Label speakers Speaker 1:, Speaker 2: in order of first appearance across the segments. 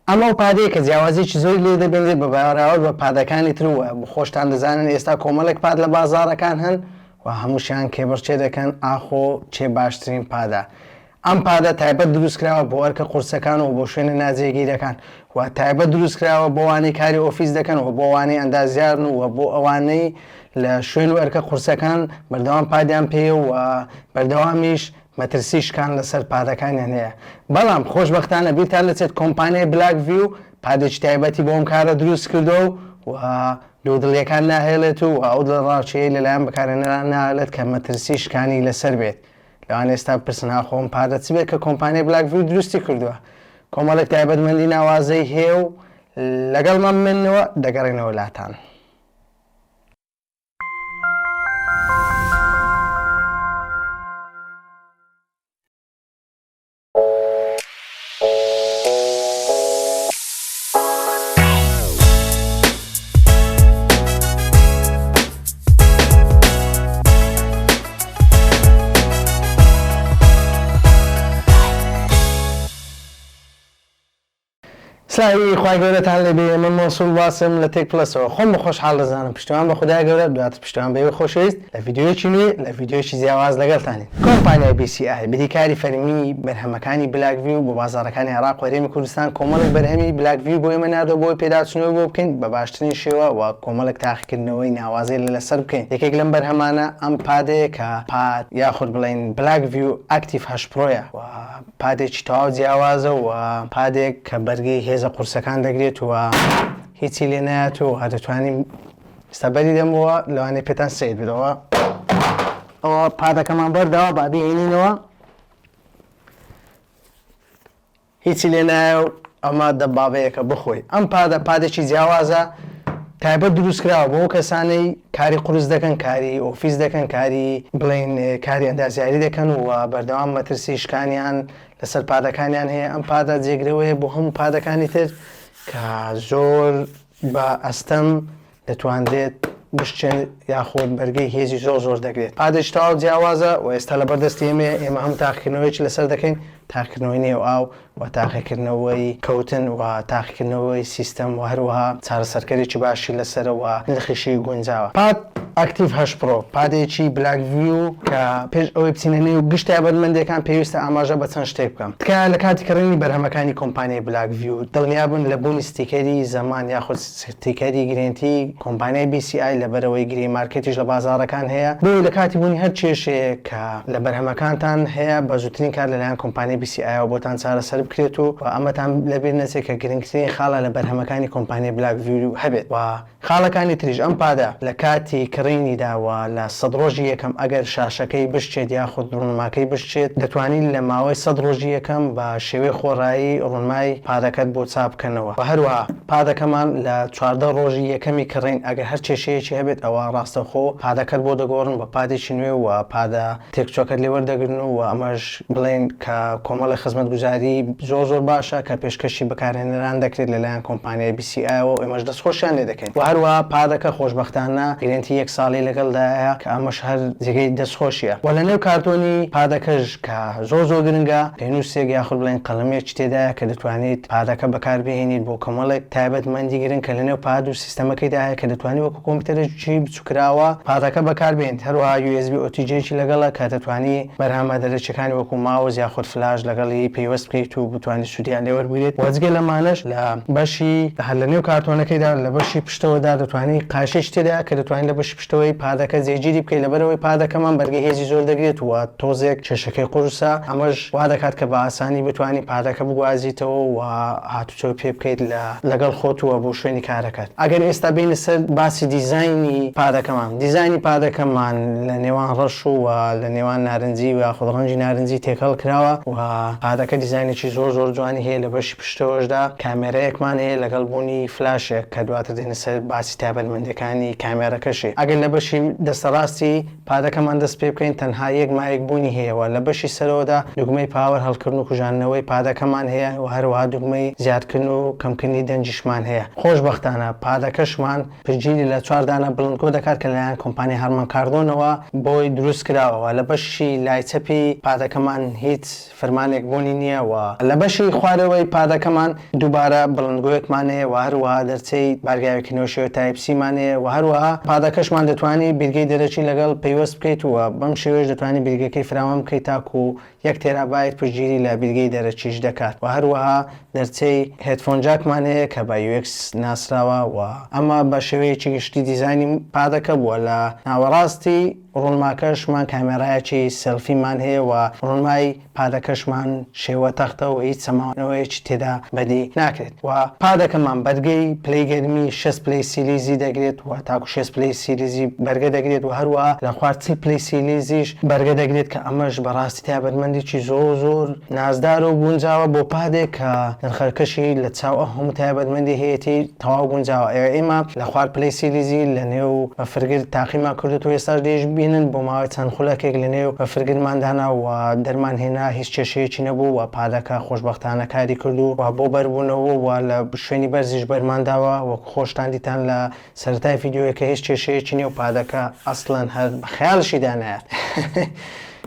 Speaker 1: ئەم ئەو pad ەیە کە جیاوازیەکی زۆری لێ دەبینرێت بە بەراورد بە pad ەکانی تر و خۆشتان دەزانن ئێستا کۆمەڵێک pad لە بازاڕەکان هەن و هەمووشیان کێبڕکێ دەکەن ئاخۆ کێ باشترین pad ە. ئەم pad ە تایبەت دروستکراوە بۆ ئەرکە قورسەکان و بۆ شوێنە ناجێگیرەکان و تایبەت دروستکراوە بۆ وانەی کاری ئۆفیس دەکەن و بۆ وانەی ئەندازیارن و بۆ ئەوانەی لە شوێن و ئەرکە قورسەکان بەردەوام pad یان پێیە و بەردەوامیش مەترسی شکان لەسەر pad ەکانیان هەیە بەڵام خۆشبەختانە بیرتان نەچێت کۆمپانیای بلاک ڤیو pad ێکی تایبەتی بۆ ئەم کارە دروست کردووە و دوودڵیەکان ناهێڵێت و ئەو دڵەڕاوکێیەی لەلایەن بەکارهێنەران ناهێڵێت کە مەترسی شکانی لەسەر بێت. لەوانەیە ئێستا بپرسن ئاخۆ ئەم pad ە چ بێت کە کۆمپانیای بلاک ڤیو دروستی کردووە؟ کۆمەڵێک تایبەتمەندی ناوازەی هەیە و لەگەڵمان بمێننەوە دەگەڕێینەوە لاتان. سلاوی خوای گەورەتان لێبێ من مەنسوور باسم لە تێک پڵەسەوە خۆم بە خۆشحاڵ دەزانم پشتیوان بە خودای گەورە دواتر پشتیوان بە ئێوەی خۆشەویست لە ڤیدیۆیەکی نوێ لە ڤیدیۆیەکی جیاواز لەگەڵتانین. کۆمپانیای BCI بریکاری فەرمی بەرهەمەکانی بلاک ڤیو بۆ بازاڕەکانی عێراق و هەرێمی کوردستان کۆمەڵێک بەرهەمی بلاک ڤیو بۆ ئێمە ناردووە بۆ ئەوەی پێداچوونەوەی بۆ بکەین بە باشترین شێوە و کۆمەڵێک تاقیکردنەوەی ناوازەی لە لەسەر بکەین یەکێک لەم بەرهەمانە ئەم pad ەیە کە pad یاخود بڵێین بلاک ڤیو ئەکتیڤ هەشت Pro یە و pad ێکی تەواو جیاوازە و pad ێک کە بەرگەی هێزە قورسەکان دەگرێت و هیچی لێ نایەت و دەتوانین ئێستا بەری دەمەوە لەوانەیە پێتان سەیر بێتەوە ئەوە pad ەکەمان بەرداوە با بیهێنینەوە هیچی لێ نایە و ئەمە دەبابەیەکە بخۆی ئەم pad ە pad ێکی جیاوازە تایبەت دروستکراوە بۆ کەسانەی کاری قورس دەکەن کاری ئۆفیس دەکەن کاری بڵێن کاری ئەندازیاری دەکەن و بەردەوام مەترسی شکانیان لەسەر pad ەکانیان هەیە ئەم pad ە جێگرەوەیە بۆ هەموو pad ەکانی تر کە زۆر بە ئەستەم دەتوانرێت بشکێنێت یاخود بەرگەی هێزی زۆر زۆر دەگرێت. pad ێکی تەواو جیاوازە و ئێستا لەبەردەستی ئێمەیە، ئێمە هەموو تاقیکردنەوەیەکی لەسەر دەکەین، تاقیکردنەوەی نێو ئاو و تاقیکردنەوەی کەوتن و تاقیکردنەوەی سیستەم و هەروەها چارەسەرکەرێکی باشی لەسەرە و نرخیشی گونجاوە. pad ئەکتیڤ هەشت Pro، pad ێکی بلاک ڤیو کە پێش ئەوەی بچینە نێو گشت تایبەتمەندییەکان پێویستە ئاماژە بە چەند شتێک بکەم. تکایە لە کاتی کڕینی بەرهەمەکانی کۆمپانیای بلاک ڤیو دڵنیابن لە بوونی ستیکەری زەمان یاخود ستیکەری guarantee کۆمپانیای BCI لەبەرئەوەی gray market یش لە بازاڕەکان هەیە بۆیە لە کاتی بوونی هەر کێشەیەک کە لە بەرهەمەکانتان هەیە بە زووترین کات لەلایەن کۆمپانیای BCI ەوە بۆتان چارەسەر بکرێت و ئەمەتان لەبیر نەچێت کە گرنگترین خاڵە لە بەرهەمەکانی کۆمپانیای بلاک ڤیو هەبێت و خاڵەکانی تریش، ئەم pad ە لە کاتی کڕینیدا و لە 100 ڕۆژی یەکەم ئەگەر شاشەکەی بشکێت یاخود ڕوونماکەی بشکێت دەتوانیت لە ماوەی 100 ڕۆژی یەکەم بە شێوەی خۆڕایی ڕوونمای pad ەکەت بۆ چاک بکەنەوە و هەروەها pad ەکەمان لە 14 ڕۆژی یەکەمی کڕین ئەگەر هەر کێشەیەکی هەبێت ئەوا ڕاستەوخۆ pad ەکەت بۆ دەگۆڕن بە pad ێکی نوێ و pad ە تێکچوەکەت لێ وەردەگرن و ئەمەش بڵێین کە کۆمەڵێک خزمەتگوزاری زۆر زۆر باشە کە پێشکەشی بەکارهێنەران دەکرێت لەلایەن کۆمپانیای BCI ەوە و ئێمەش دەستخۆشیان لێ دەکەین و هەروەها pad ەکە خۆشبەختانە guarantee یەک ساڵی لەگەڵدایە کە ئەمەش هەر جێگەی دەستخۆشیە و لەنێو کارتۆنی pad ەکەش کە زۆر زۆر گرنگە پێنووسێک یاخود بڵێین قەڵەمێکی تێدایە کە دەتوانیت pad ەکە بەکاربهێنیت بۆ کۆمەڵێک تایبەتمەندی گرنگ کە لەنێو pad و سیستەمەکەیدا هەیە کە دەتوانی وەکو کۆمپیوتەرێکی بچووکراوە pad ەکە بەکاربێنیت، هەروەها USB OTG ێکی لەگەڵە کە دەتوانی بەرهەمە دەرەکیەکانی وەکو ماوس یاخود فلاش لەگەڵی پەیوەست بکەیت و بتوانی سوودیان لێ وەربگریت و جگە لەمانەش لە بەشی هەر لە نێو کارتۆنەکەیدا لە بەشی پشتەوەدا دەتوانی قایشێکی تێدایە کە دەتوانی لە بەشی پشتەوەی pad ەکە جێگیری بکەیت لەبەرئەوەی pad ەکەمان بەرگەی هێزی زۆر دەگرێت و تۆزێک کێشەکەی قورسە ئەمەش وا دەکات کە بە ئاسانی بتوانی pad ەکە بگوازیتەوە و هاتوچۆی پێ بکەیت لە لەگەڵ خۆت و بۆ شوێنی کارەکەت. ئەگەر ئێستا بێینە سەر باسی دیزاینی pad ەکەمان، دیزاینی pad ەکەمان لە نێوان ڕەش و لە نێوان نارنجی و یاخود ڕەنگی نارنجی تێکەڵ کراوە و pad ەکە دیزاینێکی زۆر زۆر جوانی هەیە لە بەشی پشتەوەشدا کامێرەیەکمان هەیە لەگەڵ بوونی فلاشێک کە دواتر دێنە سەر باسی تایبەتمەندیەکانی کامێرەکەشی. ئەگەر لە بەشی دەستە ڕاستی pad ەکەمان دەست پێ بکەین تەنها یەک mic بوونی هەیە و لە بەشی سەرەوەدا دوگمەی power هەڵکردن و کوژاندنەوەی pad ەکەمان هەیە و هەروەها دوگمەی زیادکردن و کەمکردنی دەنگیشمان هەیە. خۆشبەختانە pad ەکەشمان پشتگیری لە چوار دانە بڵندگۆ دەکات کە لەلایەن کۆمپانیای هارمان کاردۆنەوە بۆی دروست کراوە و لە بەشی لای چەپی pad ەکەمان هیچ فرمان. داڕمانێک بوونی نییە و لە بەشی خوارەوەی پادەکەمان دووبارە بڵندگۆیەکمان هەیە و هەروەها دەرچەی بارگاویکردنەوەی شێوەی Type C مان هەیە و هەروەها پادەکەشمان دەتوانی بیرگەی دەرەکی لەگەڵ پەیوەست بکەیت و بەم شێوەیەش دەتوانی بیرگەکەی فراوان بکەیت تاکوو یەک تێرابایت پشتگیری لە بیرگەی دەرەکیش دەکات و هەروەها دەرچەی headphone jack مان هەیە کە بە UX ناسراوە و ئەمە بە شێوەیەکی گشتی دیزاینی پادەکە بووە لە ناوەڕاستی ڕوونماکەشمان کامێرایەکی سێلفیمان هەیە و ڕوونمای پادەکەشمان شێوە تەختە و هیچ چەمانەوەیەکی تێدا بەدی ناکرێت و پادەکەمان بەرگەی پلەی گەرمی 60 پلەی سیلیزی دەگرێت و تاکو 60 پلەی سیلیزی بەرگە دەگرێت و هەروەها لە خوار 40 پلەی سیلیزیش بەرگە دەگرێت کە ئەمەش بەڕاستی تایبەتمەندێکی زۆر زۆر نازدار و گونجاوە بۆ پادێک کە نرخەکەشی لە چاو ئەو هەموو تایبەتمەندی هەیەتی تەواو گونجاوە. ئێمە لە خوار پلەی سیلیزی لە نێو بەفرگر تاقیمان کردۆتەوە ئێستاش دەیشبینن بۆ ماوەی چەند خولەکێک لە نێو بەفرگرمان دانا و دەرمان هێنا هیچ کێشەیەکی نەبوو و پادەکە خۆشبەختانە کاری کرد و بۆ بەربوونەوە و لە شوێنی بەرزیش بەرمان داوە وەک خۆشتان دیتان لە سەرەتای ڤیدیۆیەکە هیچ کێشەیەکی نیە و پادەکە ئەسڵەن هەر بە خەیاڵشیدا نایەت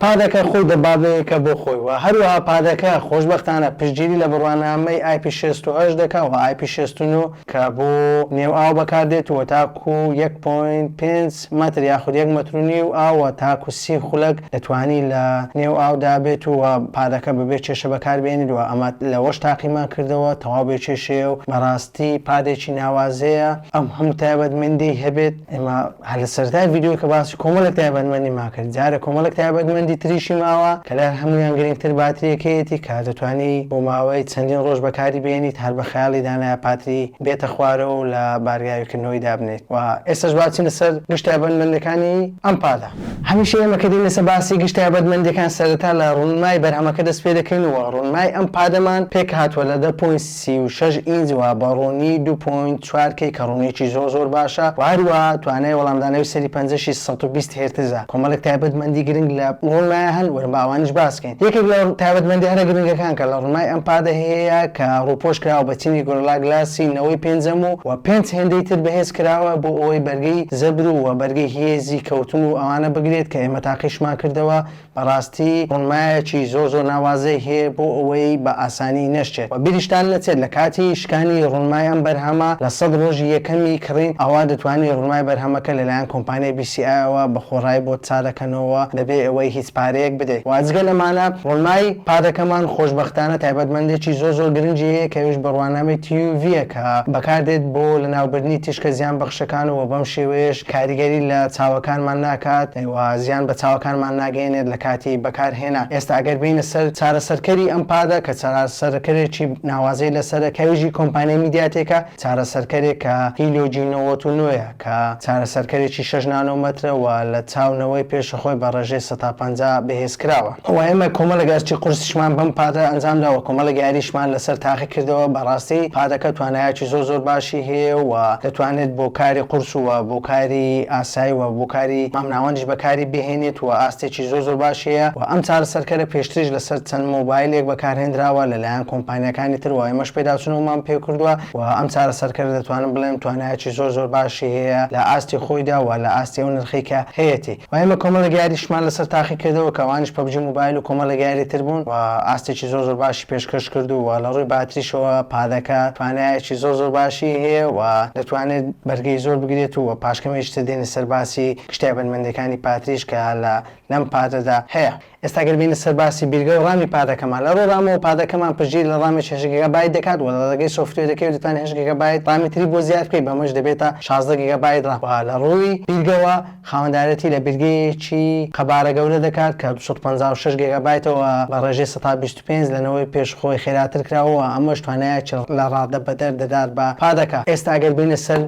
Speaker 1: پادەکە خۆی دەبابەیەکە بۆ خۆی و هەروەها پادەکە خۆشبەختانە پشتگیری لە بڕوانامەی IP 68 دەکا و IP 69 کە بۆ نێو ئاو بەکاردێت و تاکو یەک point پێنج مەتر یاخود یەک مەتر و نیو ئاو و تاکو سی خولەک دەتوانی لە نێو ئاودا بێت و پادەکە بەبێ کێشە بەکاربێنیت و ئەمە لەوەش تاقیمان کردەوە تەواو بێ کێشەیە و بەڕاستی پادێکی ناوازەیە ئەم هەموو تایبەتمەندیەی هەبێت ئێمە هەر لە سەرەتای ڤیدیۆکە باسی کۆمەڵێک تایبەتمەندیمان کرد جارێ کۆمەڵێک تایبەتمەندی تریشی ماوە کە لە هەموویان گرنگتر باتریەکەیەتی کە دەتوانی بۆ ماوەی چەندین ڕۆژ بەکاری بێنیت هەر بە خەیاڵی دانایە پاتری بێتە خوارەوە و لە بارگاویکردنەوەی دابنێیت و ئێستاش با بچینە سەر گشت تایبەتمەندەکانی ئەم پادە. هەمیشە ئێمە کە دێینە سەر باسی گشت تایبەتمەندیەکان سەرەتا لە ڕوونمای بەرهەمەکە دەست پێ دەکەین و ڕوونمای ئەم پادەمان پێکهاتووە لە 10.36 ئینج و بە ڕوونی 2.4 K کە ڕوونیەکی زۆر زۆر باشە و هەروەها توانای وەڵامدانەوەی سەری پەنجەشی 120 هێرتزە. کۆمەڵێک تایبەتمەندی گرنگ لە ڕوونمایە هەن وەرن با ئەوانیش باس کەین. یەکێک لە تایبەتمەندی هەرە گرنگەکان کە لە ڕوونمای ئەم پادە هەیە کە ڕووپۆش کراوە بە چینی Gorilla Glass ی نەوەی پێنجەم و و پێنج هێندەی تر بەهێز کراوە بۆ ئەوەی بەرگەی زەبر و و بەرگەی هێزی کەوتن و ئەوانە بگرێت کە ئێمە تاقیشمان کردەوە بەڕاستی ڕوونمایەکی زۆر زۆر ناوازەی هەیە بۆ ئەوەی بە ئاسانی نەشکێت و بیریشتان نەچێت لە کاتی شکانی ڕوونمای ئەم بەرهەمە لە 100 ڕۆژی یەکەمی کڕین ئەوا دەتوانی ڕوونمای بەرهەمەکە لەلایەن کۆمپانیای BCI ەوە بە خۆڕایی بۆت چادەکەنەوە بەبێ ئەوەی هیچ پارەیەک بدەیت و جگە لەمانە ڕوونمای پادەکەمان خۆشبەختانە تایبەتمەندێکی زۆر زۆر گرنگی هەیە کە ئەویش بڕوانامەی TUV ە کە بەکاردێت بۆ لەناوبردنی تیشکە زیان بەخشەکان و بەم شێوەیەش کاریگەری لە چاوەکانمان ناکات و زیان بە چاوەکانمان ناگەیەنێت لە کاتی بەکارهێنان. ئێستا ئەگەر بێینە سەر چارەسەرکەری ئەم پادە کە چارەسەرکەرێکی ناوازەی لەسەرە کە ئەویش هی کۆمپانیای MediaTek ە، چارەسەرکەرێک کە Helio G 99 ە کە چارەسەرکەرێکی شەش نانۆمەترە و لە چاو نەوەی پێش خۆی بە ڕێژەی 50% بەهێز کراوە. و ئێمە کۆمەڵێک ئەرکی قورسیشمان بەم پادە ئەنجام دا و کۆمەڵێک یاریشمان لەسەر تاقی کردەوە، بەڕاستی پادەکە توانایەکی زۆر زۆر باشی هەیە و دەتوانێت بۆ کاری قورس و بۆ کاری ئاسایی و بۆ کاری مامناوەندیش بەکاری بهێنێت و ئاستێکی زۆر زۆر باشی هەیە و ئەم چارەسەرکەرە پێشتریش لەسەر چەند مۆبایلێک بەکارهێنراوە لەلایەن کۆمپانیاکانی تر و ئێمەش پێداچوونەوەمان پێکردووە و ئەم چارەسەرکەرە دەتوانم بڵێم توانایەکی زۆر زۆر باشی هەیە لە ئاستی خۆیدا و لە ئاستی ئەو نرخەی کە هەیەتی و ئێمە کۆمەڵێک یاریشمان لەسەر تاقی کردەوە کە ئەوانیش PUBG Mobile و کۆمەڵێک یاری تر بوون و ئاستێکی زۆر زۆر باشی پێشکەش کرد و لە ڕووی باتریشەوە پادەکە توانایەکی زۆر زۆر باشی هەیە و دەتوانێت بەرگەی زۆر بگرێت و پاش کەمێکی تر دێینە سەر باسی گشت تایبەتمەندیەکانی پاتریش کە لە لەم پادەدا هەیە. ئێستا گەر بێینە سەر باسی بیرگە و ڕامی پادەکەمان، لە ڕووی ڕامەوە پادەکەمان پشتگیری لە ڕامێکی هەشت گیگابایت دەکات و لە ڕێگەی سۆفتوێرەکەیەوە دەتوانیت هەشت گیگابایت ڕامی تری بۆ زیاد بکەیت بەمەش دەبێتە 16 گیگابایت ڕام و لە ڕووی بیرگەوە خاوەندارێتی لە بیرگەیەکی قەبارە گەورە دەکات کە 256 گیگابایتە و بە ڕێژەی 25% لە نەوەی پێش خۆی خێراتر کراوە و ئەمەش توانایەکی لە ڕادە بەدەر دەدات بە پادەکە. ئێستا ئەگەر بێینە سەر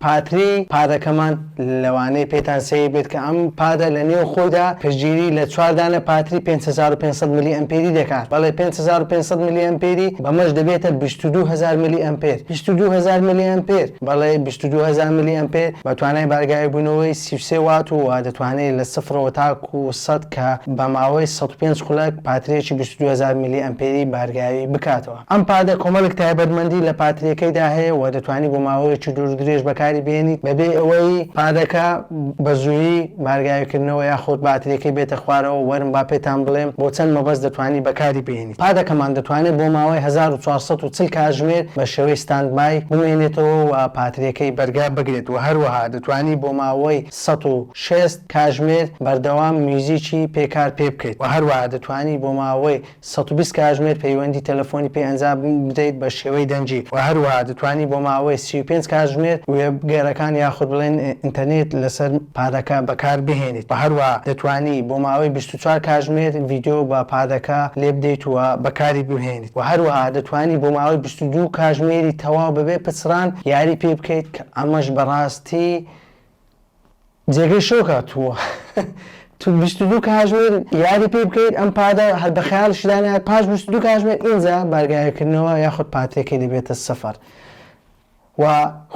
Speaker 1: پاتری پادەکەمان لەوانەیە پێتان سەیر بێت کە ئەم پادە لە نێو خۆیدا پشتگیری لە چوار دانە پاتری 5500 ملی ئەمپێری دەکات. بەڵێ 5500 ملی ئەمپێری، بەمەش دەبێتە 22000 ملی ئەمپێر. 22000 ملی ئەمپێر! بەڵێ 22000 ملی ئەمپێر بە توانای بارگاویبوونەوەی 33 وات و دەتوانێت لە سفرەوە تاکوو 100 کە بە ماوەی 105 خولەک پاترییەکی 22000 ملی ئەمپێری بارگاوی بکاتەوە. ئەم پادە کۆمەڵێک تایبەتمەندی لە پاتریەکەیدا هەیە و دەتوانی بۆ ماوەیەکی دوور و درێژ بەکاری. بەکاری بێنیت بەبێ ئەوەی pad ەکە بە زوویی بارگاویکردنەوە یاخود باتریەکەی بێتە خوارەوە، وەرن با پێتان بڵێم بۆ چەند مەبەست دەتوانی بەکاری بهێنیت. pad ەکەمان دەتوانێت بۆ ماوەی 1440 کاتژمێر بە شێوەی standby بمێنێتەوە و پاتریەکەی بەرگە بگرێت و هەروەها دەتوانی بۆ ماوەی 160 کاتژمێر بەردەوام میوزیکی پێ کار پێ بکەیت و هەروەها دەتوانی بۆ ماوەی 120 کاتژمێر پەیوەندی تەلەفۆنی پێ ئەنجام بدەیت بە شێوەی دەنگی و هەروەها دەتوانی بۆ ماوەی 35 کاتژمێر وێبگەرەکان یاخود بڵێن ئینتەرنێت لەسەر pad ەکە بەکار بهێنیت و هەروەها دەتوانی بۆ ماوەی 24 کاتژمێر ڤیدیۆ بە pad ەکە لێبدەیت و بەکاری بهێنیت و هەروەها دەتوانی بۆ ماوەی 22 کاتژمێری تەواو بەبێ پچڕان یاری پێ بکەیت کە ئەمەش بەڕاستی جێگەی شۆکە تۆ تو 22 کاژمێر یاری پێ بکەیت ئەم pad ە هەر بە خەیاڵیشدا نایەت پاش 22 کاژمێر ئینجا بارگاویکردنەوە یاخود پاتریەکەی دەبێتە سفر و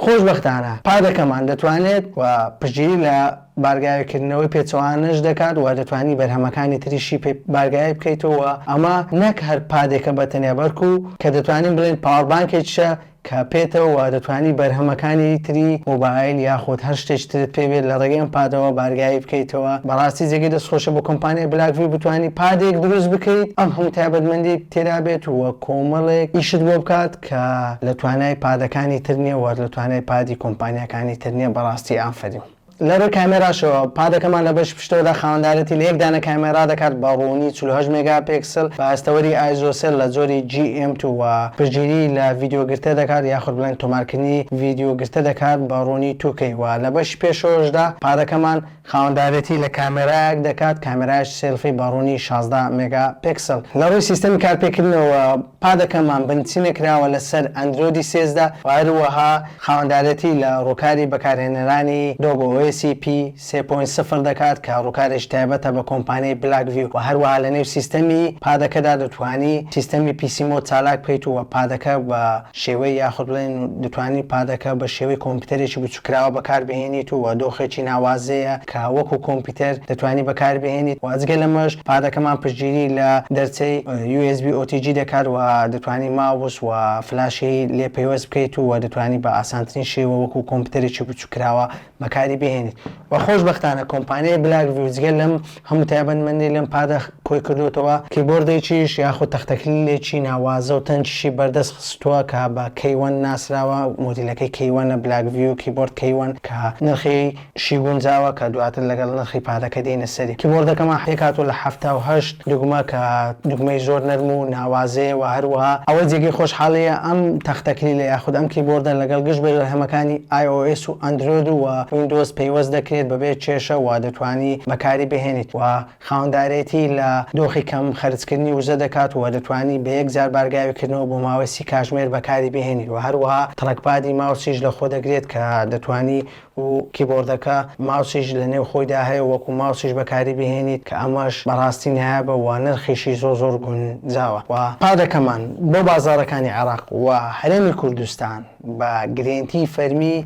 Speaker 1: خۆشبەختانە pad ەکەمان دەتوانێت و پشتگیری لە بارگاویکردنەوەی پێچەوانەش دەکات و دەتوانی بەرهەمەکانی تریشی پێ بارگاوی بکەیتەوە ئەمە نەک هەر pad ێکە بە تەنیا بەڵکو کە دەتوانین بڵێین power bank ێکیشە کە پێتە و دەتوانی بەرهەمەکانی تری مۆبایل یاخود هەر شتێکی ترت پێ بێت لە ڕێگەی ئەم pad ەوە بارگاوی بکەیتەوە بەڕاستی جێگەی دەستخۆشە بۆ کۆمپانیای بلاکڤیو بتوانی pad ێک دروست بکەیت ئەم هەموو تایبەتمەندی تێدا بێت و کۆمەڵێک ئیشت بۆ بکات کە لە توانای pad ەکانی تر نیە و لە توانای pad ی کۆمپانیاکانی تر نیە بەڕاستی ئافەرین. لە ڕووی کامێراشەوە pad ەکەمان لە بەشی پشتەوەدا خاوەندارێتی لە یەک دانە کامێرا دەکات بە ڕوونی 48 مێگاپێکسل بە هەستەوەری ISOCELL لە جۆری GM2 و پشتگیری لە ڤیدیۆ گرتە دەکات یاخود بڵێن تۆمارکردنی ڤیدیۆ گرتە دەکات بە ڕوونی 2K و لە بەشی پێشەوەشدا pad ەکەمان خاوەندارێتی لە کامێرایەک دەکات کامێرایش سێلفی بە ڕوونی 16 مێگاپێکسل. لە ڕووی سیستەمی کارپێکردنەوە pad ەکەمان بنچینە کراوە لەسەر ئەندرۆیدی 13 و هەروەها خاوەندارێتی لە ڕووکاری بەکارهێنەرانی Dog OS ی P سێ point سفر دەکات کە ڕووکارێکی تایبەتە بە کۆمپانیای بلاکڤیو و هەروەها لەنێو سیستەمی pad ەکەدا دەتوانی سیستەمی PC mode چالاک بکەیت و pad ەکە بە شێوەی یاخود بڵێن دەتوانی pad ەکە بە شێوەی کۆمپیوتەرێکی بچووککراوە بەکاربهێنیت و دۆخێکی ناوازەیە کە وەکو کۆمپیوتەر دەتوانی بەکاربهێنیت و جگە لەمەش pad ەکەمان پشتگیری لە دەرچەی USB OTG دەکات و دەتوانی ماوس و فلاشی لێ پەیوەست بکەیت و دەتوانی بە ئاسانترین شێوە وەکو کۆمپیوتەرێکی بچووککراوە بەکاری بهێنیت و خۆشبەختانە کۆمپانیای بلاک ڤیو جگە لەم هەموو تایبەتمەندی لەم pad ە کۆی کردووەتەوە keyboard ێکیش یاخود تەختەکلیلێکی ناوازە و تەنکیشی بەردەست خستووە کە بە K one ناسراوە مۆدیلەکەی K one ە بلاک ڤیو keyboard K one کە نرخی شی گونجاوە کە دواتر لەگەڵ نرخی pad ەکە دێینە سەری. keyboard ەکەمان پێکهاتووە لە 78 دوگمە کە دوگمەی زۆر نەرم و ناوازەیە و هەروەها ئەوەی جێگەی خۆشحاڵییە ئەم تەختەکلیلە یاخود ئەم keyboard ە لەگەڵ گشت بەرهەمەکانی iOS و ئەندرۆید و ویندۆز پەیوەست دەکرێت بەبێ کێشە و دەتوانی بەکاری بهێنیت و خاوەندارێتی لە دۆخی کەم خەرجکردنی وزە دەکات و دەتوانی بە یەک جار بارگاویکردنەوە بۆ ماوەی 30 کاژمێر بەکاری بهێنیت و هەروەها trackpad ی mouse یش لەخۆ دەگرێت کە دەتوانی و keyboard ەکە mouse یش لە نێو خۆیدا هەیە وەکو mouse یش بەکاری بهێنیت کە ئەمەش بەڕاستی نایابە و نرخیشی زۆر زۆر گونجاوە و pad ەکەمان بۆ بازاڕەکانی عێراق و هەرێمی کوردستان بە گرێنتی فەرمی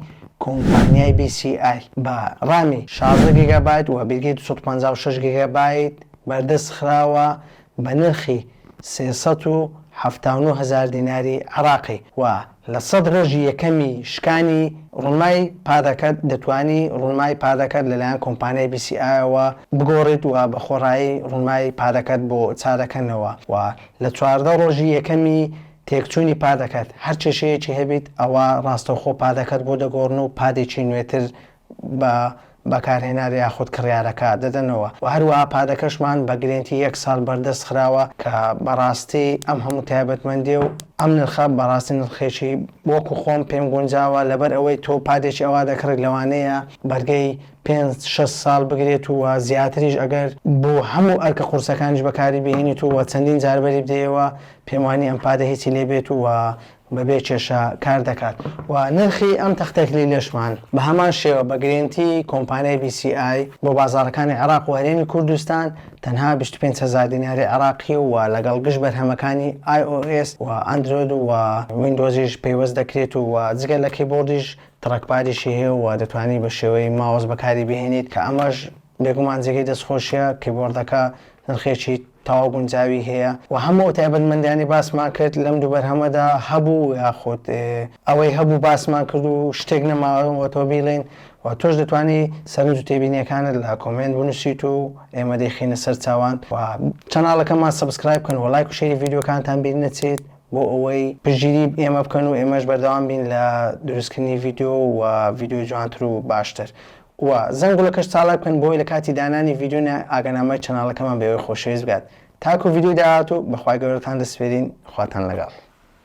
Speaker 1: کۆمپانیای BCI بە RAM ی 16 گیگابایت و بیرگەی 256 گیگابایت بەردەست خراوە بە نرخی 379 هەزار دیناری عێراقی و لە 100 ڕۆژی یەکەمی شکانی ڕوونمای pad ەکەت دەتوانی ڕوونمای pad ەکەت لەلایەن کۆمپانیای BCI ەوە بگۆڕیت و بە خۆڕایی ڕوونمای pad ەکەت بۆ چارەکەنەوە و لە 14 ڕۆژی یەکەمی تێکچوونی pad ەکەت هەر کێشەیەکی هەبیت ئەوا ڕاستەوخۆ pad ەکەت بۆ دەگۆڕن و pad ێکی نوێتر بە بەکارهێنەر یاخود کڕیارەکە دەدەنەوە و هەروەها pad ەکەشمان بە گرێنتی یەک ساڵ بەردەست خراوە کە بەڕاستی ئەم هەموو تایبەتمەندی و ئەم نرخە بەڕاستی نرخێکی وەکو خۆم پێم گونجاوە لەبەر ئەوەی تۆ pad ێکی ئەوا دەکڕیت لەوانەیە بەرگەی پێنج شەش ساڵ بگرێت و زیاتریش ئەگەر بۆ هەموو ئەرکە قورسەکانیش بەکاری بهێنیت و چەندین جار بەری بدەیەوە پێم وانیە ئەم pad ە هیچی لێ بێت و بەبێ کێشە کار دەکات و نرخی ئەم تەختەکلیلەشمان بە هەمان شێوە بە گرێنتی کۆمپانیای BCI بۆ بازاڕەکانی عێراق و هەرێمی کوردستان تەنها 25 هەزار دیناری عێراقی و لەگەڵ گشت بەرهەمەکانی iOS و ئەندرۆید و ویندۆزیش پەیوەست دەکرێت و جگە لە keyboard یش trackpad یشی هەیە و دەتوانی بە شێوەی ماوس بەکاری بهێنیت کە ئەمەش بێگومان جێگەی دەستخۆشیە keyboard ەکە نرخێکی. تەواو گونجاوی هەیە و هەموو ئەو تایبەتمەندیانەی باسمان کرد لەم دوو بەرهەمەدا هەبوو یاخود ئەوەی هەبوو باسمان کرد و شتێک نەماوەتەوە بیڵێین و تۆش دەتوانی سەرنج و تێبینیەکانت لە comment بنووسیت و ئێمە دەیخەینە سەر چاوان و channel ەکەمان subscribe بکەن و لایک و share ی ڤیدیۆکانتان بیر نەچێت بۆ ئەوەی پشتگیری ئێمە بکەن و ئێمەش بەردەوام بین لە دروستکردنی ڤیدیۆ و ڤیدیۆی جوانتر و باشتر و زەنگوڵەکەش چالاک بکەن بۆی لە کاتی دانانی ڤیدیۆ ئاگانامەی channel ەکەمان بە ئێوەی خۆشەویست بگات تاکو ڤیدیۆی داهاتوو بەخوای گەورەتان دەسپێرین خواتان لەگەڵ.